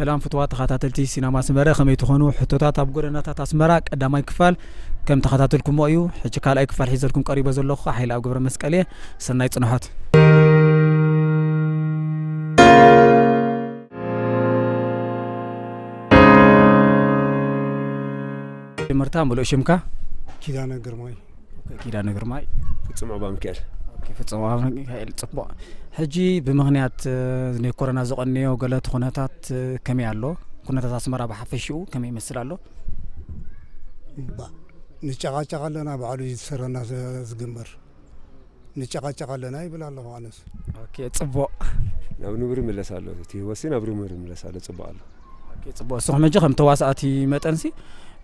ሰላም ፍትዋት ተኸታተልቲ ሲነማ ኣስመረ፣ ከመይ ትኾኑ? ሕቶታት ኣብ ጎደናታት ኣስመራ ቀዳማይ ክፋል ከም ተኸታተልኩሞ እዩ። ሕጂ ካልኣይ ክፋል ሒዘልኩም ቀሪበ ዘለኹ ሓይለ ኣብ ገብረ መስቀል እየ። ሰናይ ጽንሖት። መጀመርታ ምሉእ ሽምካ? ኪዳነ ግርማይ። ኦኬ፣ ኪዳነ ግርማይ። ፍጹም ኣባ ሚካኤል። ኦኬ፣ ፍጹም ኣባ ሚካኤል፣ ጽቡቕ። ሕጂ ብምኽንያት፣ እ፣ ናይ ኮሮና ዝቐነዮ ገለ እቲ ኩነታት፣ እ፣ ከመይ ኣሎ? ኩነታት ኣስመራ ብሓፈሽኡ ከመይ ይመስል ኣሎ? እምባ፣ ንጨቓጨቕ ኣለና፣ ባዕሉ እዩ ዝሰረና ዝ-፣ ዝግምር። ንጨቓጨቕ ኣለና ይብል ኣለኹ ኣነስ። ኦኬ፣ ጽቡቕ። ናብ ንቡር ይምለስ ኣሎ። እቲ ህይወትሲ ናብ ንቡር ይምለስ ኣሎ። ጽቡቕ ኣሎ። ኦኬ፣ ጽቡቕ። ንስኹም ሕጂ ከም ተዋሳእቲ መጠንሲ፣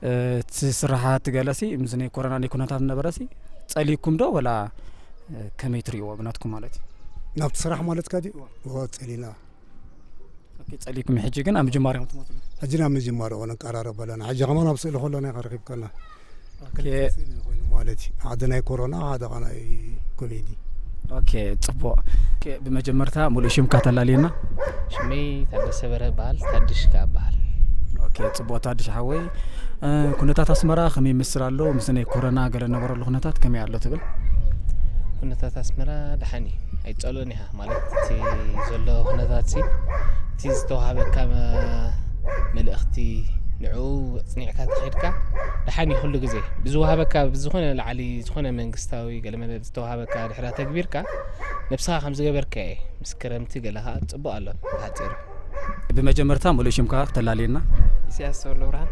እ፣ እቲ ስራሓት ገለሲ፣ ምስ ናይ ኮሮና ናይ ኩነታት ነበረሲ፣ ጸሊእኩም ዶ ወላ፣ እ፣ ከመይ ትርእይዎ ብናትኩም ማለት እዩ? ናብቲ ስራሕ ማለትካ ድዩ? እዋ። እዎ፣ ጸሊእና። ኦኬ፣ ጸሊእኩም። ሕጂ ግን ኣብ ምጅማር ኢኹም ትመስሉ። ሕጂ ናብ ምጅማር እዎ፣ ንቀራረብ ኣለና። ሕጂ ከማን ኣብ ስእሊ ከሎና ኢኻ ረኺብካና። ኦኬ። ክልተ ስእሊ ኮይኑ ማለት እዩ። ሓደ ናይ ኮሮና፣ ሓደ ኸኣ ናይ ኮሜዲ። ኦኬ፣ ጽቡቕ። ኦኬ፣ ብመጀመርታ ሙሉእ ሽምካ ተላልየና። ሽመይ ታደሰ በርሀ እበሃል፣ ታድሽ ከኣ እበሃል። ኦኬ፣ ጽቡቕ ታድሽ ሓወይ። እ፣ ኩነታት ኣስመራ ከመይ ይመስል ኣሎ? ምስ ናይ ኮሮና ገለ ነበረሉ ኩነታት ከመይ ኣሎ ትብል? ኩነታት ኣስመራ ደሓን እዩ፣ ኣይጸልኦን ኢኻ። ማለት እቲ ዘሎ ኩነታትሲ፣ እቲ ዝተዋህበካ መ-፣ መልእኽቲ ንዕኡ ኣጽኒዕካ ተኸድካ ደሓን እዩ። ኩሉ ግዜ ብዝወሃበካ፣ ብዝኾነ ላዕሊ ዝኾነ መንግስታዊ ገለ መለ ዝተዋህበካ ድሕሪ ተግቢርካ፣ ነብስኻ ከም ዝገበርካ እየ። ምስ ክረምቲ ገለ ኸኣ ጽቡቕ ኣሎ ብሓጺሩ። ብመጀመርታ ሙሉእ ሽምካ ክተላልየና? ኢሳያስ ተወልደብርሃን።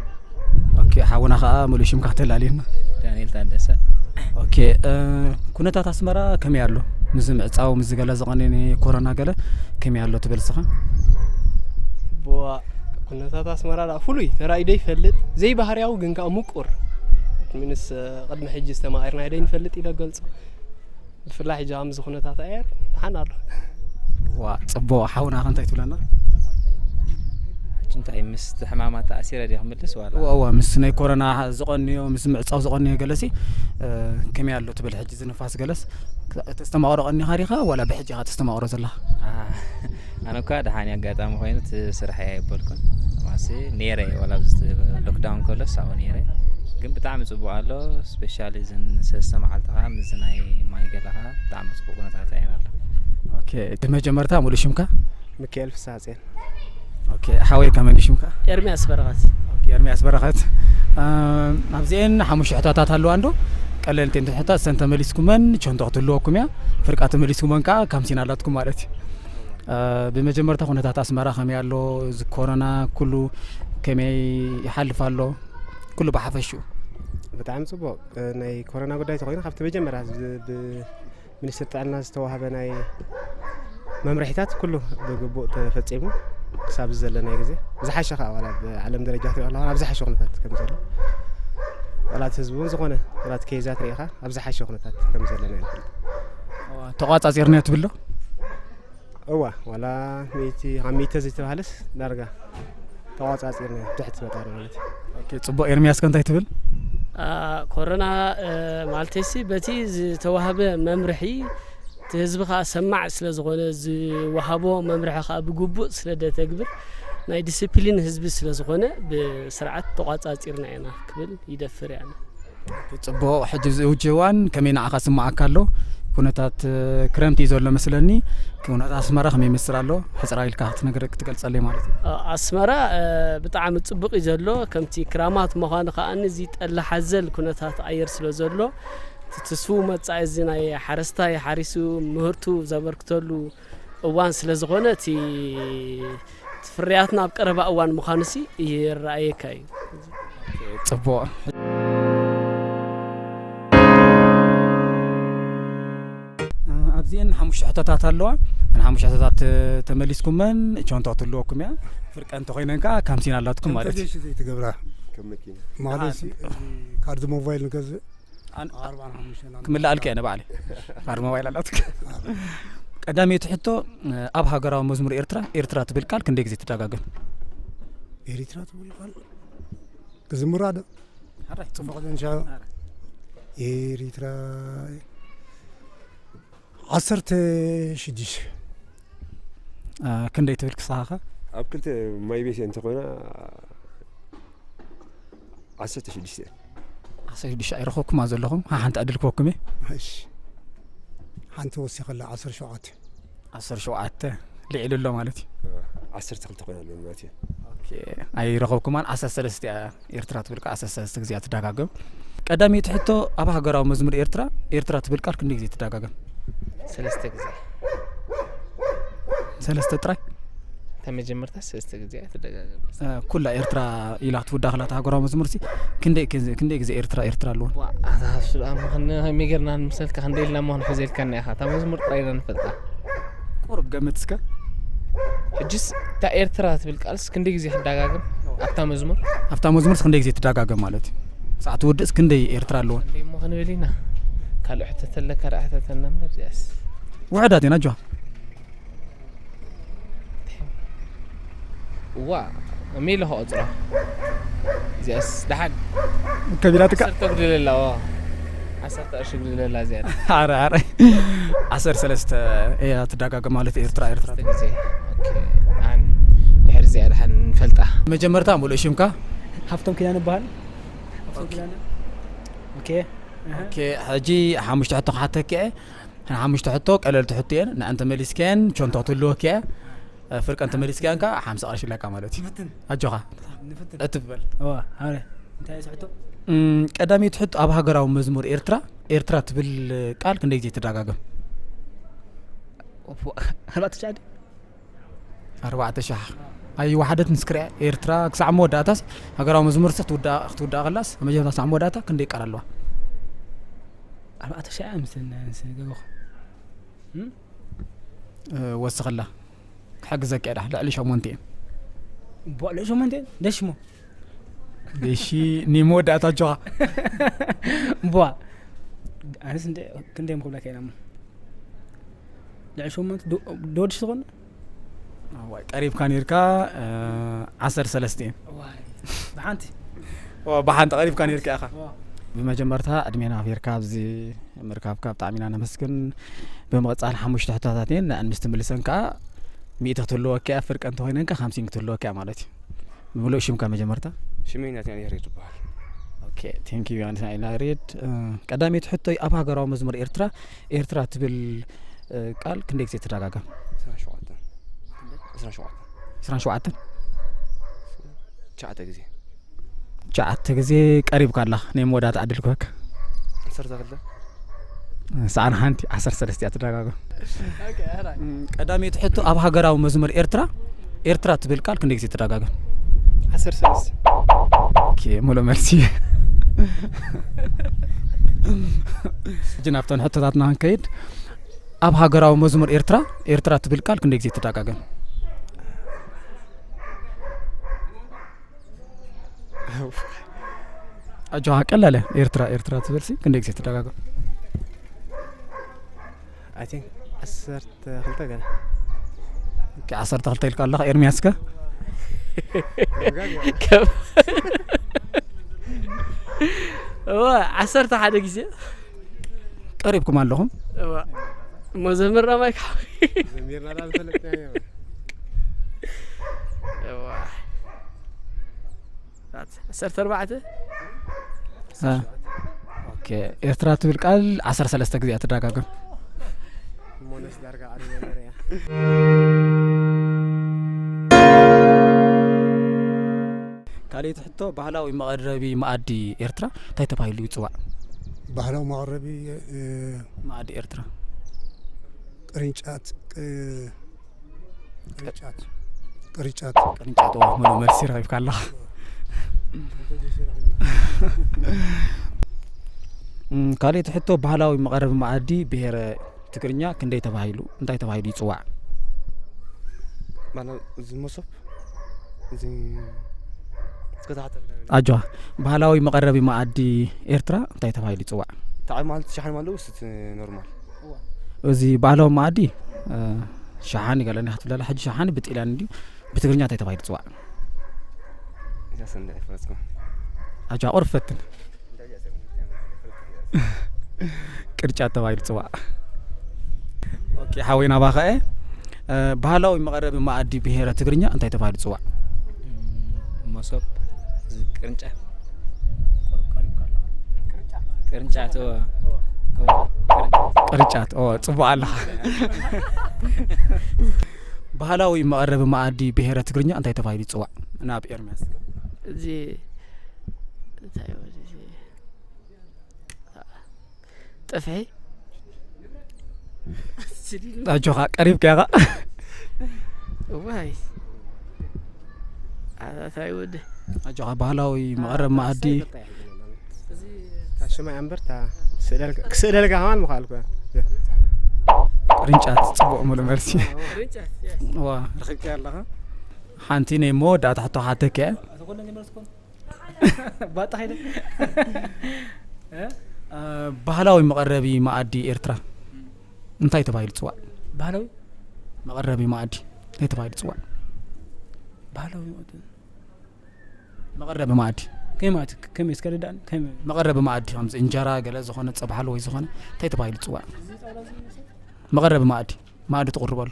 ኦኬ፣ ሓውና ኸኣ ሙሉእ ሽምካ ክተላልየና? ዳንኤል ታደሰ። ኦኬ፣ እ፣ ኩነታት ኣስመራ ከመይ ኣሎ? ምስ ምዕጻው፣ ምስ ገለ ዝቐነየ ኮሮና ገለ ከመይ ኣሎ ትብል ንስኻ? ብዋ፣ ኩነታት ኣስመራ ደኣ ፍሉይ ተራእዩ ደይፈልጥ፣ ዘይባህርያዊ ግን ከኣ ምቁር። ምንስ፣ እ፣ ቅድሚ ሕጂ ዝተማቒርናዮ ደይንፈልጥ ኢለ ገልጾ። ብፍላይ ሕጂ ኣብዚ ኩነታት ኣየር ደሓን ኣሎ። ዋ፣ ጽቡቕ። ሓውና ከ እንታይ ትብለና? ሕጂ እንታይ ምስ ሕማማት ተኣሲረ ድየ ክምልስ ዋላ? እዋ፣ እዋ፣ ምስ ናይ ኮሮና ዝቐንዮ፣ ምስ ምዕጻው ዝቐንዮ ገለሲ፣ እ፣ ከመይ ኣሎ ትብል ሕጂ እዚ ንፋስ ገለስ? ተስተማቕሮ ቀኒኻ ዲኻ ዋላ ብሕጂ ኢኻ ተስተማቕሮ ዘለኻ? አ፣ ኣነ እኳ ደሓን እዩ፣ ኣጋጣሚ ኮይኑ እቲ ስራሕ እየ ኣይበልኩን። ማሲ ነይረ ዋላ ኣብዚ ሎክዳውን ከሎስ ኣብኡ ነይረ። ግን ብጣዕሚ ጽቡቕ ኣሎ። ስፔሻሊ እዝን ሰለስተ መዓልቲ ኸኣ ምስዚ ናይ ማይ ገለ ኸኣ ብጣዕሚ ጽቡቕ ኩነታት እየን ኣሎ። ኦኬ፣ እቲ መጀመርታ ሙሉእ ሽምካ? ሚካኤል ፍስሃጽዮን። ኦኬ፣ ሓወይ ከመን ሽምካ? ኤርሚያስ በረኸት። ኦኬ፣ ኤርሚያስ በረኸት። እ፣ ኣብዚኤን ሓሙሽተ ሕቶታት ኣለዋ እንዶ፣ ቀለልቲ እንተ ሕቶታት፣ እሰን ተመሊስኩመን ቸንቶ ክትህልወኩም እያ፣ ፍርቃ ተመሊስኩመን ከኣ ካምሲን ኣላትኩም ማለት እዩ። እ፣ ብመጀመርታ ኩነታት ኣስመራ ከመይ ኣሎ? እዚ ኮሮና ኩሉ ከመይ ይሓልፍ ኣሎ? ኩሉ ብሓፈሽኡ። ብጣዕሚ ጽቡቕ። እ፣ ናይ ኮሮና ጉዳይ ተኾይኑ ካብቲ መጀመርያ ዝ-፣ ብ-፣ ሚኒስትሪ ጥዕና ዝተዋህበ ናይ መምርሒታት ኩሉ ብግቡእ ተፈጺሙ ክሳብ እዚ ዘለናዮ ግዜ ብዝሓሸ ከኣ ዋላ ብዓለም ደረጃ ክትሪኦ ኣለኻ ኣብ ዝሓሸ ኩነታት ከም ዘሎ ዋላ እቲ ህዝቢ እውን ዝኾነ ዋላ እቲ ኬዛት ርኢኻ ኣብ ዝሓሸ ኩነታት ከም ዘለና ኢና ንፈልጥ። ተቋጻጺርናዮ ትብል ዶ? እዋ፣ ዋላ ሚእቲ፣ ካብ ሚእቲ ዘይተባህለስ ዳርጋ ተቋጻጺርና ትሕቲ ፈጣሪ ማለት እዩ። ኦኬ፣ ጽቡቕ። ኤርሚያስ ከ እንታይ ትብል? አ፣ ኮሮና፣ እ፣ ማለተይሲ በቲ ዝተዋህበ መምርሒ እቲ ህዝቢ ከኣ ሰማዕ ስለ ዝኾነ ዝወሃቦ መምርሒ ከኣ ብግቡእ ስለ ደተግብር ናይ ዲሲፕሊን ህዝቢ ስለ ዝኾነ ብስርዓት ተቋጻጺርና ኢና ክብል ይደፍር እየ ኣነ። ጽቡቕ። ሕጂ ኣብዚ ውጅዋን ከመይ ንዓኻ ስምዓካ ኣሎ? ኩነታት፣ እ፣ ክረምቲ እዩ ዘሎ መስለኒ። ኩነታት ኣስመራ ከመይ ይመስል ኣሎ? ሕጽር ኢልካ ክትነግረ-፣ ክትገልጸለይ ማለት እዩ። እ፣ ኣስመራ፣ እ፣ ብጣዕሚ ጽቡቕ እዩ ዘሎ። ከምቲ ክራማት ምዃኑ ከኣ እዚ ጠሊ ሓዘል ኩነታት ኣየር ስለ ዘሎ፣ እቲ ትስፉው መጻኢ እዚ ናይ ሓረስታይ ሓሪሱ ምህርቱ ዘበርክተሉ እዋን ስለ ዝኾነ፣ እቲ፣ እቲ ፍርያትና ኣብ ቀረባ እዋን ምዃኑሲ ይረኣየካ እዩ። ጽቡቕ። ኣብዚኤን ሓሙሽተ ሕቶታት ኣለዋ። እተን ሓሙሽተ ሕቶታት ተመሊስኩመን፣ ቸንቶ ክትህልወኩም እያ። ፍርቀ እንተኾይነን ከኣ ካምሲን ኣላትኩም ማለት እዩ። ዘይትገብራ። ከም መኪና። ማለት፣ ኣን- እዚ ካርድ ሞባይል ንገዝእ። ኣን-፣ ኣርባዓን ሓሙሽተን ክምልኣልካ እየ ንባዕለይ። ካርድ ሞባይል ኣላትካ። ቀዳመይቲ ሕቶ፣ ኣብ ሃገራዊ መዝሙር ኤርትራ፣ ኤርትራ ትብል ቃል ክንደይ ግዜ ትደጋገም? ኤሪትራ ትብል ቃል ክዝምራ ዶ? ሕራይ፣ ጽቡቕ። ጽቡቕ ዘንሻ። ሕራይ። ኤሪትራ ዓሰርተ ሽዱሽተ። አ፣ ክንደይ ትብል ክሳኻኸ? ኣብ ክልተ ማይ ቤት እንተኾይና ዓሰርተ ሽዱሽተ እየን። ዓሰርተ ሽዱሽተ ኣይረኸብኩማ ዘለኹም፣ ሓንቲ ዕድል ክወኩም እየ። እሺ። ሓንቲ ወሲኸላ፣ ዓሰርተ ሸውዓተ። ዓሰርተ ሸውዓተ ልዒሉ ኣሎ ማለት እዩ። ዓሰርተ ክልተ ኮይና ኣሎ ማለት እዩ። ኦኬ፣ ኣይረኸብኩማን። ዓሰርተ ሰለስተ እያ ኤርትራ ትብል ቃል፣ ዓሰርተ ሰለስተ ግዜ እያ ትደጋገም። ቀዳመይቲ ሕቶ፣ ኣብ ሃገራዊ መዝሙር ኤርትራ፣ ኤርትራ ትብል ቃል ክንደይ ግዜ ትደጋገም? ሰለስተ ግዜ። ሰለስተ ጥራይ? እታ መጀመርታ ሰለስተ ግዜ እያ ትደጋገም። እ፣ ኩላ ኤርትራ ኢላ ትውዳእ ከላ እታ ሃገራዊ መዝሙርሲ ክንደይ፣ ክንደይ ግዜ ኤርትራ፣ ኤርትራ ኣለዋ? ዋ፣ ኣታ እሱ ደኣ ምኽን-፣ ከመይ ጌርና ንምሰልካ ክንደይ ኢልና እሞ ክንሕዘልካና ኢኻ። እታ መዝሙር ጥራይ ኢና ንፈልጣ። ቁሩብ ገምት እስከ። ሕጅስ እታ ኤርትራ ትብል ቃልስ ክንደይ ግዜ ክደጋገም ኣብታ መዝሙር? ኣብታ መዝሙርስ ክንደይ ግዜ ትደጋገም ማለት እዩ? ክሳዕ ትውድእስ ክንደይ ኤርትራ ኣለዋ? ክንደይ እሞ ክንብል ኢና? ካልእ ሕተት ኣለካ ደኣ ሕተተና እምበር እዚኣስ። ውሑዳት ኢና፣ ኣጆኻ። እዋ፣ ሜለ ክቆጽራ። እዚኣስ ደሓን። ከቢዳትካ? ዓሰርተ ጉድለላ፣ ዋ። ዓሰርተ ቅርሺ ጉድለላ እዚኣ። ኣረ፣ ኣረ። ዓሰርተ ሰለስተ እያ ትደጋገም ማለት ኤርትራ፣ ኤርትራ። ሰለስተ ግዜ። ኦኬ። ኣን ድሕሪ እዚኣ ደሓን ንፈልጣ። መጀመርታ ሙሉእ ሽምካ? ሃፍቶም ኪዳነ እበሃል። ሃፍቶም ኦኬ። ኪዳነ። ኦኬ። እህ። ኦኬ፣ ሕጂ ሓሙሽተ ሕቶ ክሓተኪ እየ። ሓሙሽተ ሕቶ ቀለልቲ ሕቶ እየን። ንኣን ተመሊስከን ቸንቶ ክትህልወኪ እያ። እ፣ ፍርቀን ተመሊስካያን ከኣ ሓምሳ ቅርሺ ኣለካ ማለት እዩ። ንፍትን። ኣጆኻ። ንፍትን። ዕትብ በል። እዋ፣ ኣረ። እንታይ እያ ሕቶ? እም፣ ቀዳመይቲ ሕቶ፣ ኣብ ሃገራዊ መዝሙር ኤርትራ፣ ኤርትራ ትብል ቃል ክንደይ ግዜ ትደጋገም? ኦፎ፣ ኣርባዕተ ሻሕ ድዩ? ኣርባዕተ ሻሕ። ኣይወሓደትን ስክሪያ ኤርትራ ክሳዕ መወዳእታስ ሃገራዊ መዝሙርሲ ክትውዳእ፣ ክትውዳእ ከላስ፣ መጀመርታ ክሳዕ መወዳእታ ክንደይ ቃል ኣለዋ? ኣርባዕተ ሻሕ እያ ምስለኒ፣ ኣነስ ገበኹ። እም? እ፣ ወስኸላ። ክሕግዘካ እየ ደኣ፣ ልዕሊ ሸሞንተ እየን። እምቧ፣ ልዕሊ ሸሞንተ እየን? ደሽሞ። ደሺ፣ ንመወዳእታ ኣጆኻ። እምቧ። ኣነስ እንደ-፣ ክንደይ ምኽብለካ ኢና እሞ። ልዕሊ ሸሞንተ ዶ-፣ ዶ ወድሽ ትኾን? ኣዋይ፣ ቀሪብካ ኔርካ፣ እ፣ ዓሰርተ ሰለስተ እየን። ዋይ፣ ብሓንቲ? ኦ፣ ብሓንቲ ቀሪብካ ኔርካ ኢኻ። ዋ። ብመጀመርታ ዕድሜና ኣኽቢርካ ኣብዚ ምርካብካ ብጣዕሚ ኢና ነመስግን። ብምቕጻል ሓሙሽተ ሕቶታት እየን፣ ንኣን ምስ ትምልሰን ከኣ ሚእቲ ክትህልወካ እያ፣ ፍርቂ እንተኾይነን ከኣ ሓምሳ ክትህልወካ እያ ማለት እዩ። ብምሉእ ሽምካ መጀመርታ? ሽመይ ናትናኤል ያሬድ ይበሃል። ኦኬ፣ thank you ናትናኤል ያሬድ። እ፣ ቀዳመይቲ ሕቶይ፣ ኣብ ሃገራዊ መዝሙር ኤርትራ፣ ኤርትራ ትብል፣ እ፣ ቃል ክንደይ ግዜ ትደጋገም? ዕስራን ሸውዓተን። ዕስራን ሸውዓተን። ዕስራን ሸውዓተን? ትሽዓተ ግዜ። ትሽዓተ ግዜ ቀሪብካ ኣለኻ። ናይ መወዳእታ ዕድል ክህበካ። ዓሰርተ ክልተ። ሰኣን ሓንቲ፣ ዓሰርተ ሰለስተ እያ ትደጋገም። ኦኬ፣ ሕራይ። እም፣ ቀዳመይቲ ሕቶ፣ ኣብ ሃገራዊ መዝሙር ኤርትራ፣ ኤርትራ ትብል ቃል ክንደይ ግዜ ትደጋገም? ዓሰርተ ሰለስተ። ኦኬ፣ ሙሉእ መልሲ። ሕጂ ናብተን ሕቶታትና ክንከይድ፣ ኣብ ሃገራዊ መዝሙር ኤርትራ፣ ኤርትራ ትብል ቃል ክንደይ ግዜ ትደጋገም? ኣጆኻ፣ ቀላል እያ። ኤርትራ፣ ኤርትራ ትብል ሲ ክንደይ ግዜ ትደጋገም? I think ዓሰርተ ክልተ ገለ። ኦኬ፣ ዓሰርተ ክልተ ኢልካ ኣለኻ። ኤርምያስ ከ? ከም-፣ እወ፣ ዓሰርተ ሓደ ግዜ። ቀሪብኩም ኣለኹም። እወ። እሞ ዘምርና ማይክ ሓወይ። ዘሚርና ዳ ዝፈለጥና እየ። እወ። ዓሰርተ ኣርባዕተ። እ። ኦኬ፣ ኤርትራ ትብል ቃል ዓሰርተ ሰለስተ ግዜ እያ ትደጋገም። እሞ ነስ ዳርጋ ቀሪበ ነይረ እያ። ካልኣይቲ ሕቶ፣ ባህላዊ መቐረቢ መኣዲ ኤርትራ እንታይ ተባሂሉ ይጽዋዕ? ባህላዊ መቐረቢ፣ እ፣ መኣዲ ኤርትራ። ቅርንጫት፣ እ፣ ቅርጫት። ቅርጫት። ቅርጫት፣ ዋ፣ ሙሉእ መልሲ ረኺብካ ኣለኻ። እም፣ ካልኣይቲ ሕቶ፣ ባህላዊ መቐረቢ መኣዲ ብሄረ ትግርኛ ክንደይ ተባሂሉ፣ እንታይ ተባሂሉ ይጽዋዕ? ማለት እዚ መሶብ፣ እዚ እስከ ተሓተ ኣጆኻ፣ ባህላዊ መቐረቢ መኣዲ ኤርትራ እንታይ ተባሂሉ ይጽዋዕ? ተዓይ ማለት ሸሓኒ ማለት ወይስ እቲ ኖርማል? እዚ ባህላዊ መኣዲ፣ እ፣ ሸሓኒ ገለኒ ክትብለላ፣ ሕጂ ሸሓኒ ብጥልያን እንድዩ፣ ብትግርኛ እንታይ ተባሂሉ ይጽዋዕ? እዛ ሰንደ ኣይፈለጥኩ። ኣጆኻ፣ ቁሩብ ፈትን። ቅርጫት ተባሂሉ ይጽዋዕ። ኦኬ፣ ሓወይ ናባኻ እየ። እ፣ ባህላዊ መቐረቢ መኣዲ ብሄረ ትግርኛ እንታይ ተባሂሉ ይጽዋዕ? መሶብ፣ እዚ ቅርንጫት፣ ቅርንጫት፣ እወ፣ እወ፣ ቅርንጫት። ቅርጫት። ኦ፣ ጽቡቕ ኣለኻ። ባህላዊ መቐረቢ መኣዲ ብሄረ ትግርኛ እንታይ ተባሂሉ ይጽዋዕ? ናብ ኤርምያስ። እዚ እንታይ ይበል እዚ? ጥፍሒ። ኣጆኻ፣ ቀሪብካ ኢኻ። እዋይ ኣታ እንታይ ወዲ? ኣጆኻ፣ ባህላዊ መቐረቢ መኣዲ። እታ ሽማ እያ እምበር እታ ክስእለልካ፣ ክስእለልካ ከማን ምኽኣልኩ እያ። ቅርንጫት። ጽቡቕ፣ ሙሉ መልሲ። ቅርንጫት። ዋ፣ ረኺብካ ኣለኻ። ሓንቲ ናይ መወዳእታ ሕቶ ሓተካ እየ። ባጣ ኸይደ። እ፣ ባህላዊ መቐረቢ መኣዲ ኤርትራ እንታይ ተባሂሉ ይጽዋዕ? ባህላዊ መቐረቢ መኣዲ እንታይ ተባሂሉ ይጽዋዕ? ባህላዊ መኣዲ መቐረቢ መኣዲ። ከመይ ማለት እዩ? ከመይ እስከ ረዳእኒ? ከመይ? መቐረቢ መኣዲ ከምዚ እንጀራ፣ ገለ ዝኾነ ጸብሓል ወይ ዝኾነ እንታይ ተባሂሉ ይጽዋዕ? መቐረቢ መኣዲ፣ መኣዲ ትቕርበሉ።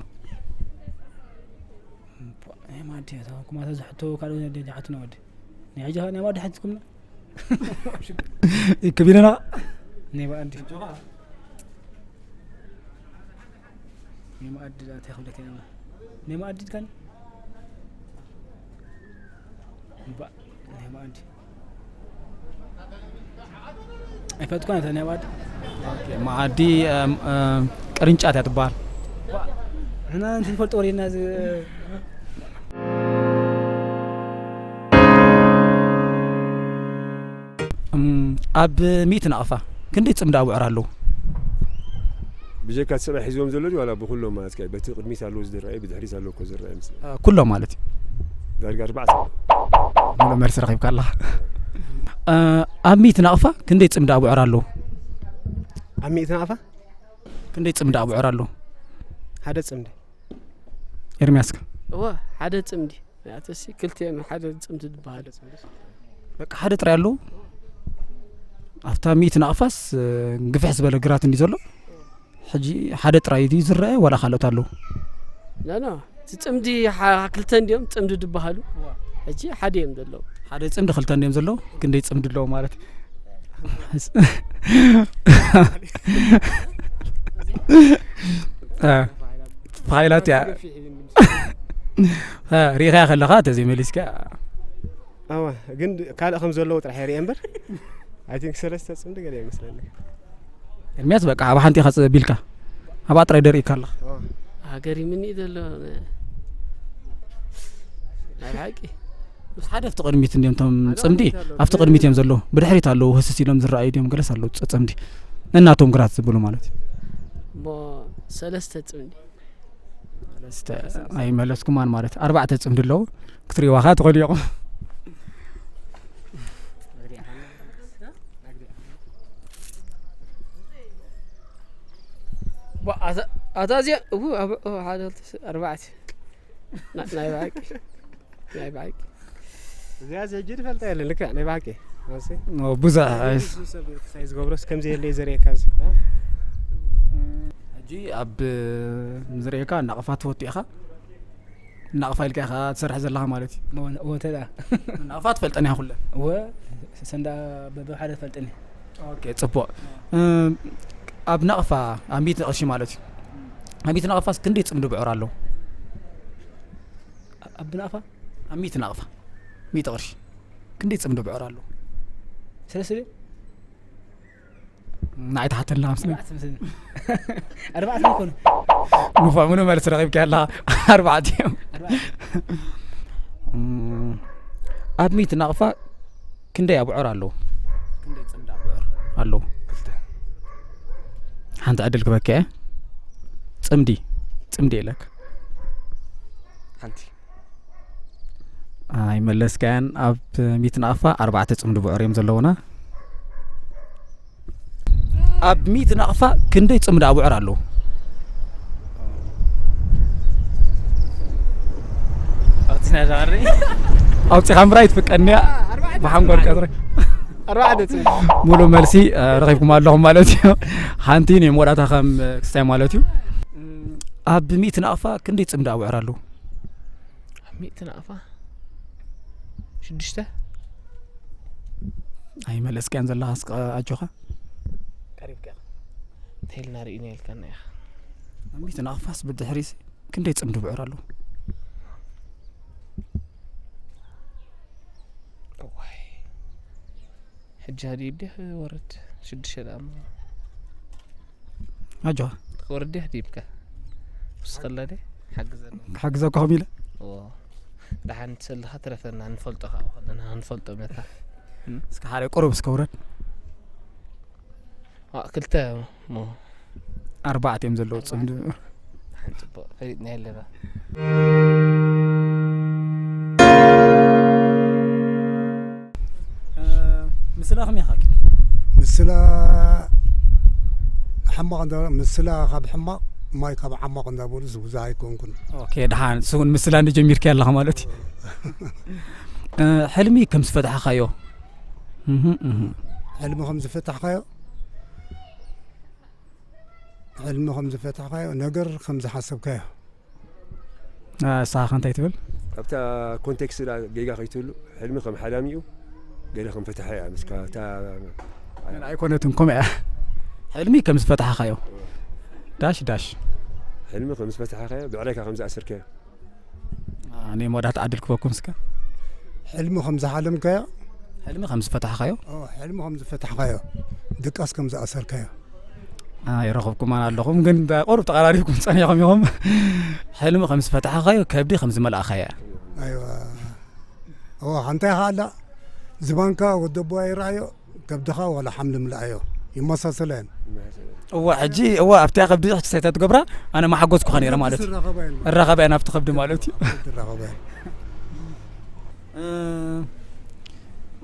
ናይ መኣዲ እያ፣ እታ ኩማታ ዝሕቶ ካልኦት ናይ ደጃ ሓቱ ነው ወዲ። ናይ ሕጂ ናይ መኣዲ ሓትኩምና? ይክቢልና። ናይ መኣዲ። ናይ መኣዲ ዳ እንታይ ክብለካ ኢና? ናይ መኣዲ ድካኒ? እምባ፣ ናይ መኣዲ። ኣይፈልጥኳን እታ ናይ መኣዲ። መኣዲ፣ እም፣ እም፣ ቅርንጫት እያ ትበሃል። ንሕና እንትን ፈልጦ ወሬና ዝ-፣ እም፣ ኣብ ሚእቲ ናቕፋ ክንደይ ጽምዲ ኣቡዕር ኣለዉ? ብጀካ እቲ ሰብኣይ ሒዝዎም ዘሎ ድዩ ዋላ ብኩሎም ማለት ከ በቲ ቅድሚት ኣለዉ ዝረኣዩ ብድሕሪት ኣለዉ እኮ ዝረኣዩ ምስ እ፣ ኩሎም ማለት እዩ። ዳርጋ ኣርባዕተ ኣለዉ። ሙሉእ መልሲ ረኺብካ ኣለኻ። እ፣ ኣብ ሚእቲ ናቕፋ ክንደይ ጽምዲ ኣቡዕር ኣለዉ? ኣብ ሚእቲ ናቕፋ ክንደይ ጽምዲ ኣቡዕር ኣለዉ? ሓደ ጽምዲ። ኤርምያስካ? እወ ሓደ ጽምዲ። ያተሲ ክልቲኦም ሓደ ጽምዲ ዝበሃል። በቃ ሓደ ጥራይ ኣለዉ። ኣብታ ሚእቲ ናቕፋስ እ፣ ግፍሕ ዝበለ ግራት እንዲ ዘሎ ሕጂ ሓደ ጥራይ እዩ ዝረአ ዋላ ካልኦት ኣለዉ? ኖ ኖ እቲ ጽምዲ ሓ- ክልተ እንዲዮም ጽምዲ ዝበሃሉ። ሕጂ ሓደ እዮም ዘለዉ። ሓደ ጽምዲ ክልተ እንዲዮም ዘለዉ። ክንደይ ጽምዲ ኣለዉ ማለት እዩ? እ፣ ፋይላት እያ። እ፣ ሪኢኻያ ከለኻ ተዘይመሊስካ። ኣዋ ግን ካልእ ከም ዘለዉ ጥራሕ የርኢ እምበር። ኣይ ቲንክ ሰለስተ ጽምዲ ገለ ይመስለኒ። ኤርምያስ በቃ ኣብ ሓንቲ ኢኻ ቢልካ ኣብኣ ጥራይ ደሪእካ ኣለኻ። ኣዋ። ሃገር ይምኒ ዘሎ ናይ ሓቂ። ሓደ ኣብቲ ቅድሚት እንዲዮም እቶም ጽምዲ ኣብቲ ቅድሚት እዮም ዘለዉ። ብድሕሪት ኣለዉ ህስስ ኢሎም ዝረኣዩ ድዮም ገለስ ኣለዉ ጽ- ጽምዲ። ነናቶም ግራት ዝብሉ ማለት እዩ። እሞ ሰለስተ ጽምዲ። ሰለስተ ኣይመለስኩማን ማለት ኣርባዕተ ጽምዲ ኣለዉ። ክትሪእዋ ከኣ ትኽእሉ ኢኹም። ባ- ኣታ- ኣታ እዚኣ እው ኣብ- ኦ፣ ሓደ ክልተ ስ- ኣርባዕተ ና- ናይ ብሓቂ ናይ ብሓቂ እዚኣ እዚ ሕጂ ዝፈልጣ የለን ልክዕ ናይ ብሓቂ። ማሲ ኦ፣ ብዙሕ ኣይስ- ብዙ ሰብ ክሳይ ዝገብሮስ ከምዚ የለ ዘርእየካ እዚ። ሕጂ ኣብ ዝርእየካ ናቕፋ ትፈቱ ኢኻ። ናቕፋ ኢልካ ኢኻ ትሰርሕ ዘለኻ ማለት እዩ። ወተዳ ናቕፋ ትፈልጠን ኢኻ ኩለን። እወ ሰንዳ በብሓደ ፈልጥኒ። ኦኬ፣ ጽቡቕ። እ፣ ኣብ ናቕፋ ኣብ ሚእቲ ቅርሺ ማለት እዩ። ኣብ ሚእቲ ናቕፋስ ክንደይ ጽምዲ ብዕር ኣለዉ? ኣብ ናቕፋ ኣብ ሚእቲ ናቕፋ ሚእቲ ቅርሺ ክንደይ ጽምዲ ብዕር ኣለዉ? ሰለስተ ድዩ? ንዓይ ተሓተልና ምስለኒ። ኣርባዕተ ምስለኒ። ኣርባዕተ ይኮኑ። ንፉዕ፣ ምሉእ መልሲ ረኺብካ ኣለኻ። ኣርባዕተ እዮም። ኣርባዕተ። እም፣ ኣብ ሚእቲ ናቕፋ ክንደይ ኣብዑር ኣለዉ? ክንደይ ጽምዲ ኣብዑር ኣለዉ? ክልተ። ሓንቲ ዕድል ክበካ እየ። ጽምዲ፣ ጽምዲ ኢለካ። ሓንቲ። ኣይመለስካያን። ኣብ ሚእቲ ናቕፋ ኣርባዕተ ጽምዲ ብዑር እዮም ዘለዉና። ኣብ ሚእቲ ናቕፋ ክንደይ ጽምዲ ኣብዑር ኣለዉ? ኣብቲ ናይ ዛሪ ኣውጺኻ ምራይ ትፍቀድንያ። ብሓንጎል ቀጽሪ። ኣርባዕተ ጽምዲ። ሙሉ መልሲ እ፣ ረኺብኩም ኣለኹም ማለት እዩ። ሓንቲ ናይ መወዳእታ ከም እ፣ ክስታይ ማለት እዩ። ኣብ ሚእቲ ናቕፋ ክንደይ ጽምዲ ኣብዕር ኣለዉ? ኣብ ሚእቲ ናቕፋ ሽዱሽተ። ኣይመለስካያን ዘለኻ እስከ ኣጆኻ። ቀሪብካ ኢኻ። እንተ ኢልና ርኢና ኢልካና ኢኻ። ኣብ ሚእቲ ናቕፋስ ብድሕሪሲ ክንደይ ጽምዲ ብዕር ኣለዉ? እዋይ። ሕጂ ሃዲብ ዲህ ወርድ ሽዱሽተ ደኣ እሞ። ኣጆኻ። ወርድ ዲህ ሃዲብካ? ውስኸላ ዲህ? ሓግዘና። ክሓግዘኩም ኢለ? እዎ። ደሓን ትሰልኻ ትረፈና፣ ንፈልጦ ከዓ ከለና፣ ንፈልጦ መታ። እስከ ሓደ ቁሩብ እስከ ውረድ። ዋ፣ ክልተ እሞ። ኣርባዕተ እዮም ዘለዉ ጽምዲ። ጽቡቕ፣ ፈሊጥና ኣለና። እ፣ ምስላ ከመይ ኢኻ? ምስላ ሕማቕ እንዳ-፣ ምስላ ካብ ሕማቕ፣ ማይ ካብ ዓማቕ እንዳበሉ ዝብዛሕ ኣይኮንኩን። ኦኬ፣ ደሓን፣ እሱ እውን ምስላ እንጀሚርካዮ ኣለኻ ማለት እዩ። እ፣ ሕልሚ ከም ዝፈታሕኻዮ። እህ፣ እህ። ሕልሚ ከም ዝፈታሕካዮ፣ ሕልሚ ከም ዝፈታሕካዮ፣ ነገር ከም ዝሓሰብካዮ። እ፣ ንስኻ ከ እንታይ ትብል? ኣብታ ኮንቴክስት ዳ-፣ ጌጋ ከይትህሉ፣ ሕልሚ ከም ሓላሚኡ፣ ገለ ከም ፈታሓ እያ፣ ምስካ እታ ግን ኣይኮነትን፣ ከምኡ እያ። ሕልሚ ከም ዝፈታሕኻዮ። ዳሽ፣ ዳሽ። ሕልሚ ከም ዝፈታሕኻዮ፣ ብዕራይካ ከም ዝኣሰርካዮ። ኣነ መወዳእታ ዕድል ክበኩም እስከ። ሕልሚ ከም ዝሓለምካዮ። ሕልሚ ከም ዝፈታሕኻዮ። ኦ፣ ሕልሚ ከም ዝፈታሕኻዮ። ድቃስ ከም ዝኣሰርካዮ። አ፣ ይረኸብኩም ኣነ ኣለኹም፣ ግን ቁሩብ ተቐራሪብኩም ጸኒሕኩም ኢኹም። ሕልሚ ከም ዝፈታሕኻዮ፣ ከብዲ ከም ዝመልኣኻዮ። ኣይዋ። እዋ፣ ሓንታይ ኸኣላ ዝባንካ ወዲ ኣቦ ኣይረኣዮ፣ ከብድኻ ዋላ ሓምሊ ምልኣዮ። ይመሳሰላ እየን። እዋ፣ ሕጂ፣ እዋ፣ ኣብታ ከብዲ ሕጂ እንታይ ትገብራ? ኣነ መሓጎዝኩኻ ነይረ ማለት እዩ። ዝራኸባ እየን። እራኸባ እየን ኣብቲ ከብዲ ማለት እዩ። ዝራኸባ እየን። እ፣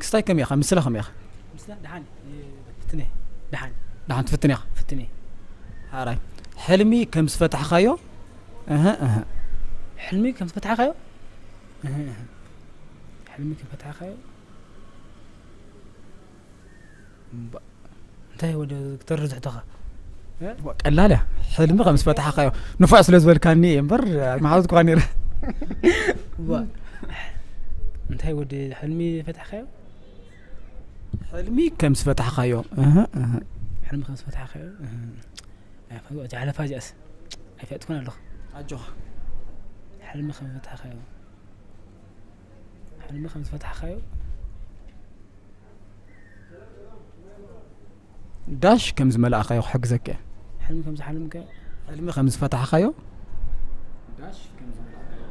ክስታይ ከመይ ኢኻ? ምስላ ከመይ ኢኻ? ምስላ ደሓን፣ እ፣ ፍትነ። ደሓን። ደሓን ትፍትን ኢኻ? ፍትነ። ሓራይ። ሕልሚ ከም ዝፈታሕኻዮ? እህ፣ እህ። ሕልሚ ከም ዝፈታሕኻዮ? እህ፣ እህ። ሕልሚ ከም ፈታሕኻዮ? እምባ-፣ እንታይ ወደ ክተርዝ ሕቶኻ? እ? ቀላል እያ። ሕልሚ ከም ዝፈታሕኻዮ። ንፉዕ ስለ ዝበልካኒ እየ እምበር፣ ኣይመሓዘዝኩኻ ነይረ። እዋ። እንታይ ወዲ ሕልሚ ፈታሕኻዮ? ሕልሚ ከም ዝፈታሕኻዮ። እህ፣ እህ። ሕልሚ ከም ዝፈታሕኻዮ? እህ። ኣይፈ-፣ እቲ ሓለፋ እዚኣስ ኣይፈለጥኩን ኣለኹ። ኣጆኻ። ሕልሚ ከም ዝፈታሕኻዮ። ሕልሚ ከም ዝፈታሕኻዮ። ዳሽ ከም ዝመላእኻዮ ክሕግዘካ እየ። ሕልሚ ከም ዝሓለምካዮ። ሕልሚ ከም ዝፈታሕኻዮ። ዳሽ ከም ዝመላእኻዮ።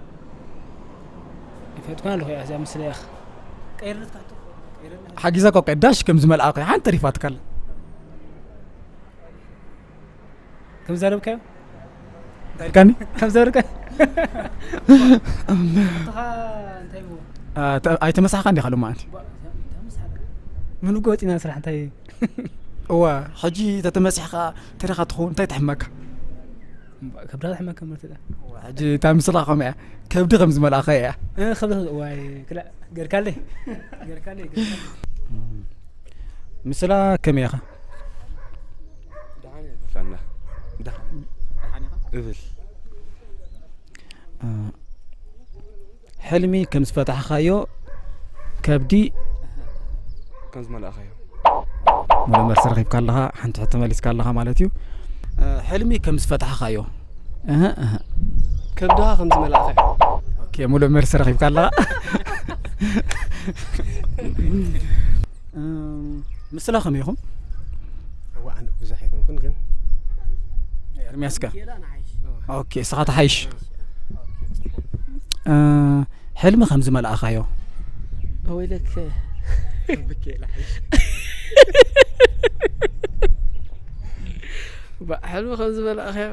ይፈትኩን ኣለኹ እያ፣ እዚኣ ምስለ እያ። ቀይርነት ካሕቶ፣ ቀይርነት። ሓጊዘካ እኮ፣ ዳሽ ከም ዝመላእኻዮ፣ ሓንቲ ተሪፋትካ ኣላ። ከም ዘረብካዮ? እንታይ ኢልካኒ? ከም ዘረብካዮ? ኣቶኻ እንታይ ይብሉ? አ፣ ተ-፣ ኣይተመሳሕኻን ዲኻ ሎማዓንቲ? ባ-፣ ተመሳሕካ። ምን እኮ ወፂና ስራሕ እንታይ? እዋ፣ ሕጂ ተተመሲሕኻ ተሪኻ ትኸውን እንታይ ትሕመካ? እምባ-፣ ከብድኻ ትሕመካ ማለት እያ። እዋ፣ ሕጂ እታ ምስላ ከምኡ እያ። ከብዲ ከም ዝመልኣኻ እያ። እ፣ ከብዲ፣ ዋይ፣ ክላ-፣ ገርካለይ። ገርካለይ፣ ገርካለይ። ምስላ ከመይ ኢኻ? ደሓን እየ፣ ደሓን። ደሓን። ደሓን ኢኻ? እብል። እ፣ ሕልሚ ከም ዝፈታሕኻዮ፣ ከብዲ ከም ዝመላእኻዮ። ሙሉእ መልሲ ረኺብካ ኣለኻ፣ ሓንቲ ሕቶ መሊስካ ኣለኻ ማለት እዩ። እ፣ ሕልሚ ከም ዝፈታሕኻዮ። እህ፣ እህ። ከብድኻ ከም ዝመላእኻዮ። ኦኬ፣ ሙሉእ መልሲ ረኺብካ ኣለኻ። እም፣ ምስላ ከመይ ኢኹም? እዋ፣ ኣነ ብዙሕ ኣይኮንኩን ግን። ኤርሚያስ ከ? ኦኬ፣ ንስኻ ትሓይሽ። እ፣ ሕልሚ ከም ዝመልኣኻዮ። ወይለከ። ባ-፣ ሕልሚ ከም ዝመልኣኻዮ።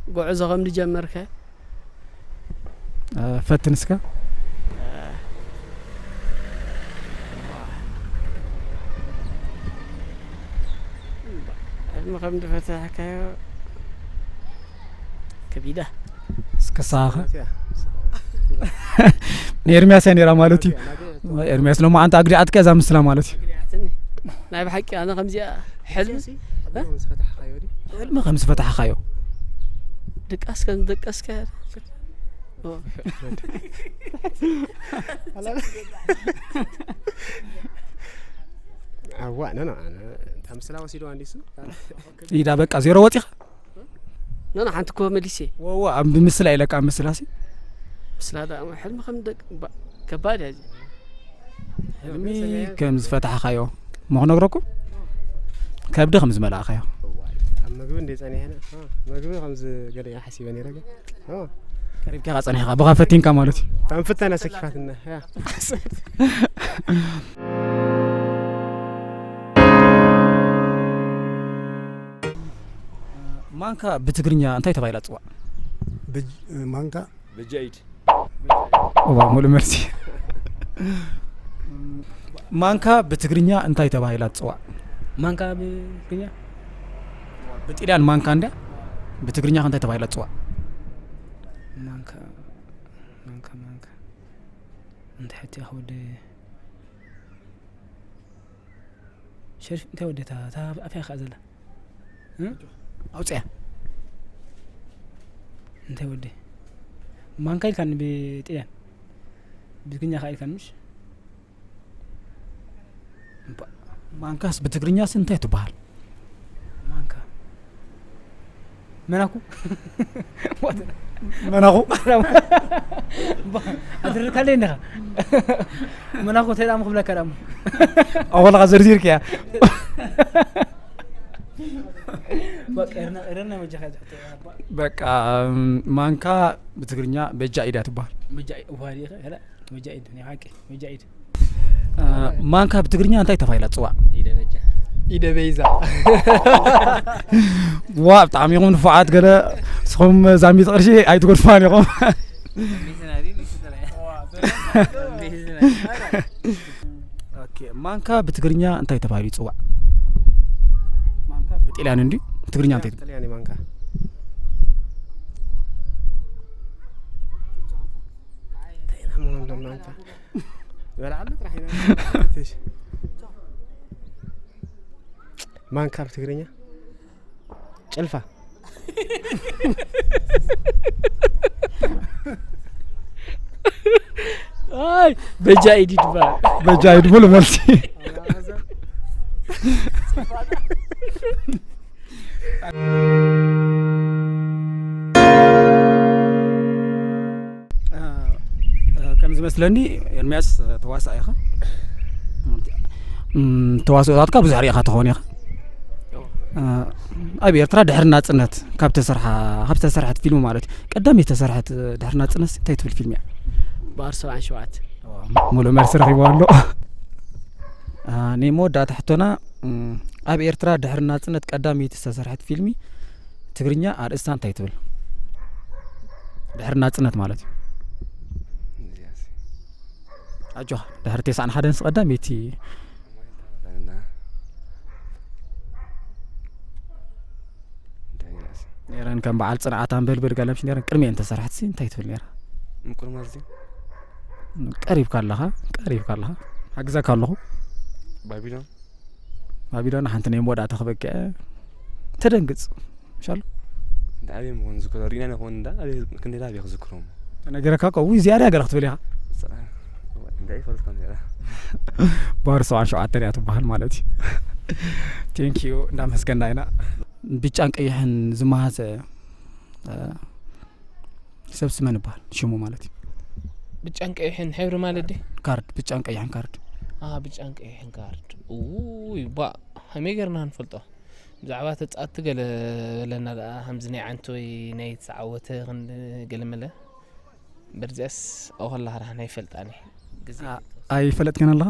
ጉዕዞ ከም ዝጀመርከ። እ፣ ፈትን እስከ። ሕልሚ ከም ዝፈታሕካዮ ከቢዳ። እስከ ሳኸ። ንኤርሚያስ እያ ነይራ ማለት እዩ። ኤርሚያስ ሎማዓንቲ ኣግዲዓትካ እዛ ምስላ ማለት እዩ። ኣግዲዓትኒ። ናይ ብሓቂ ኣነ ከምዚኣ ሕልሚ፣ ሕልሚ ከም ዝፈታሕካዮ ድዩ? ሕልሚ ከም ዝፈታሕካዮ። ድቃስ ከም ዝደቀስካ። ኣዋ ኖ ኖ ኣነ እታ ምስላ ወሲዶ ኣንዲሱ። ኢዳ በቃ ዜሮ ወፂኻ። ኖ ኖ ሓንቲ እኮ መሊሴ። ወዋ ኣብ ምስላ ኢለካ ኣብ ምስላሲ። ምስላ ዳ ሕልሚ ከም ደቅ ባ- ከባድ እያ። ሕልሚ ከም ዝፈታሕኻዮ እሞ ክነግረኩም፣ ከብዲ ከም ዝመላእኻዮ። ኣብ ምግቢ እንደ ጸኒሕና እ፣ ምግቢ ከም ዝገለ ሓሲበ ነይረ ግን እ፣ ቀሪብካ ኢኻ ጸኒሕካ ብኻ ፈቲንካ ማለት እዩ። ታንፍተና ሰኪፋትና ያ ማንካ ብትግርኛ እንታይ ተባሂላ ትፅዋዕ? ብጅ- ማንካ ብጃይድ እዋ ሙሉ መልሲ። ማንካ ብትግርኛ እንታይ ተባሂላ ትፅዋዕ? ማንካ ብትግርኛ ብጥልያን ማንካ እንድያ፣ ብትግርኛ ከ እንታይ ተባሂላ ትፅዋዕ? ማንካ ማንካ ማንካ እንታይ ሕቲ ወደ ሸርፍ እንታይ ወደ እታ እታ ኣፍያ ከኣ ዘላ እ? ኣውፅያ። እንታይ ወደ ማንካ ኢልካኒ ብጥልያን ብትግርኛ ከኣ ኢልካኒ ምሽ ማንካስ ብትግርኛስ እንታይ ትበሃል? ማንካ መናኩ መናኹ ኣድርካለይ እንዲኻ መናኩ እንታይ ዳሞ ክብለካ ዳሞ ኣወልኻ ዘርዚርክያ። በቃ ኤርና ኤርና መጃኻ ትሕቶ በቃ ማንካ ብትግርኛ በጃ ኢዳ ትበሃል። መጃ ዋዲ ኸላ መጃ ኢድ ናይ ሓቂ መጃ ኢድ ማንካ ብትግርኛ እንታይ ተባሂላ ትፅዋዕ? ኢደ በጃ ኢደ በይዛ ዋ ብጣዕሚ ኢኹም ንፉዓት። ገለ ንስኹም ዛሚት ቅርሺ ኣይትገድፋን ኢኹም። ኦኬ፣ ማንካ ብትግርኛ እንታይ ተባሂሉ ይፅዋዕ? ማንካ ብጥልያን እንዲ ብትግርኛ እንታይ ጥልያን ማንካ እንታይ ኢና ምንሎም ማንካ ይበልዓሉ ጥራሕ ኢና ማንካ ብትግርኛ ጭልፋ ኣይ በጃ ኢድ ይባል። በጃ ኢድ ሙሉ መልሲ። ከም ዝመስለኒ ኤርሚያስ ተዋሳእ ኢኻ። ተዋስኦታትካ ብዙሕ ርኢኻ ትኸውን ኢኻ። ኣብ ኤርትራ ድሕሪ ናጽነት ካብ ተሰርሓ ካብ ዝተሰርሐት ፊልም ማለት እዩ። ቀዳመይቲ ዝተሰርሐት ድሕሪ ናጽነት እንታይ ትብል ፊልም እያ? በኣር ሰብዓን ሸውዓተ ሙሉእ መልሲ ረኺቡ ኣሎ። ናይ መወዳእታ ሕቶና ኣብ ኤርትራ ድሕሪ ናጽነት ቀዳመይቲ ዝተሰርሐት ፊልሚ ትግርኛ ኣርእስታ እንታይ ትብል? ድሕሪ ናጽነት ማለት እዩ። ኣጆኻ ድሕሪ ተስዓን ሓደን ቀዳመይቲ ነረን ከም በዓል ጽንዓት ኣንበልብል ገለምሽ ነረን ቅድሚኤን ተሰርሐት ሲ እንታይ ትብል ነራ? ምቁር መርዚ ቀሪብካ ኣለኻ ቀሪብካ ኣለኻ ሓግዘካ ኣለኹ። ባቢሎን ባቢሎን ሓንቲ ናይ መወዳእታ ክበቅዐ ተደንግጽ ምሻሉ እንዳ ኣበይ ምኾን ዝክሮ ሪና ነኾን እንዳ ኣበይ ክንደይ ኣበይ ክዝክሮም ተነገረካ እኮ ውይ እዚኣ ድያ ገለ ክትብል ኢኻ። እንታይ ይፈልጥ ከም ዘላ ባህር ሰብዓን ሸውዓተን እያ ትበሃል ማለት እዩ። ቴንኪዩ እንዳመስገና ኢና። ብጫን ቀይሕን ዝመሃዘ ሰብሲ መን ይበሃል ሽሙ ማለት እዩ። ብጫን ቀይሕን ሕብሪ ማለት ዲ ካርድ ብጫን ቀይሕን ካርድ አ ብጫን ቀይሕን ካርድ ውይ ባ ከመይ ገርና ንፈልጦ ብዛዕባ ተጻወትቲ ገለ በለና ደኣ ከምዚ ናይ ዓንቶይ ናይ ተዓወተ ክንዲ ገለ መለ በርዚያስ ኣኸላ ራህና ይፈልጣኒ ግዜ ኣይፈለጥክን ኣለኻ